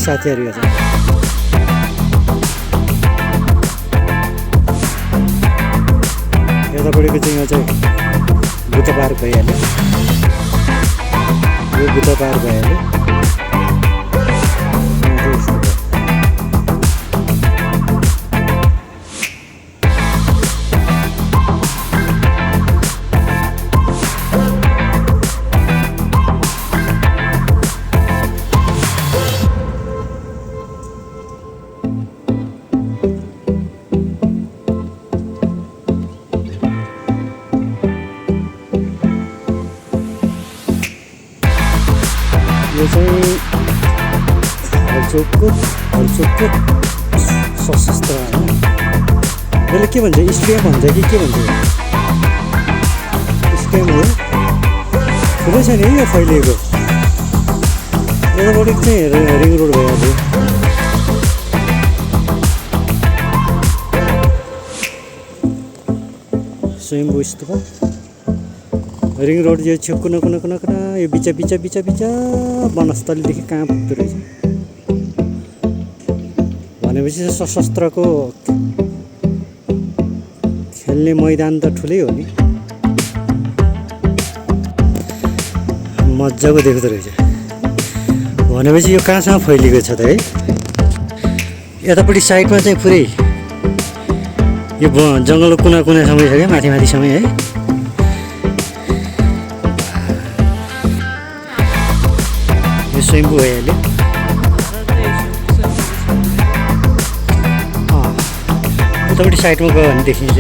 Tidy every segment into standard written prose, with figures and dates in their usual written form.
साथीहरू छ। यतापट्टिको चाहिँ यहाँ चाहिँ बुद्ध पार्क भइहाल्यो। यो बुद्ध पार्क भइहाल्यो। यो चाहिँ हलचोकको सशस्त्र होइन, यसले के भन्छ, स्टेम भन्छ कि के भन्छ? स्टेम हो। ठुलै छ नि यो फैलिएको। यतापट्टि चाहिँ रिङ रोड भइहाल्यो। स्वयम्भू स्तूप रिङ रोड यो छेउ कुना यो बिचा वनस्थलीदेखि कहाँ पुग्दो रहेछ भनेपछि सशस्त्रको खेल्ने मैदान त ठुलै हो नि। मजाको देख्दो रहेछ भनेपछि यो कहाँसम्म फैलिएको छ त है। यतापट्टि साइडमा चाहिँ पुरै यो जङ्गलको कुनासम्म छ क्या, माथिसम्म है। स्वयम्भू भइहाल्यो। उतापट्टि साइडमा गयो भने देखिन्छ।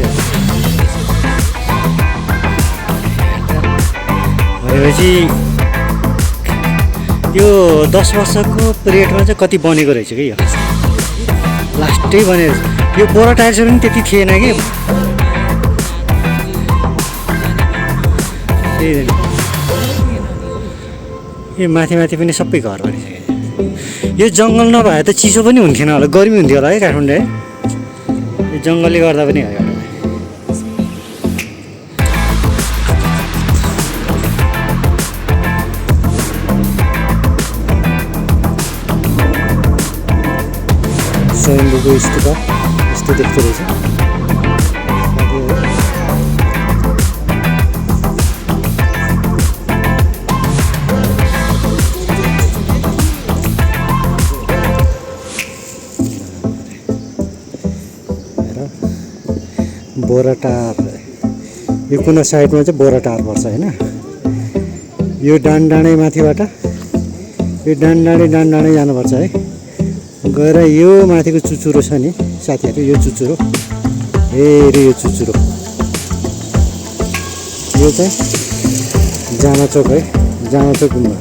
भनेपछि यो 10 वर्षको पिरियडमा चाहिँ कति बनेको रहेछ कि यो लास्टै बनेको। यो बोरा टायर पनि त्यति थिएन कि। यो माथि पनि सबै घर बनिसक्यो। यो जङ्गल नभए त चिसो पनि हुन्थेन होला, गर्मी हुन्थ्यो होला है काठमाडौँ है। यो जङ्गलले गर्दा पनि हो। स्वयम्भूको स्तूप यस्तो देख्दो रहेछ। बोराटार यो कुना साइडमा चाहिँ बोराटार पर्छ होइन। यो डाँडै माथिबाट यो डाँडै जानुपर्छ है। गएर यो माथिको चुचुरो छ नि साथीहरू, यो चुचुरो हेरी, यो चुचुरो यो चाहिँ जामाचोक है। जामाचोक गुम्बा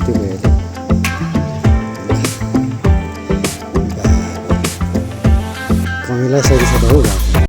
त्यो भयो। कमिला सरी छ त हो।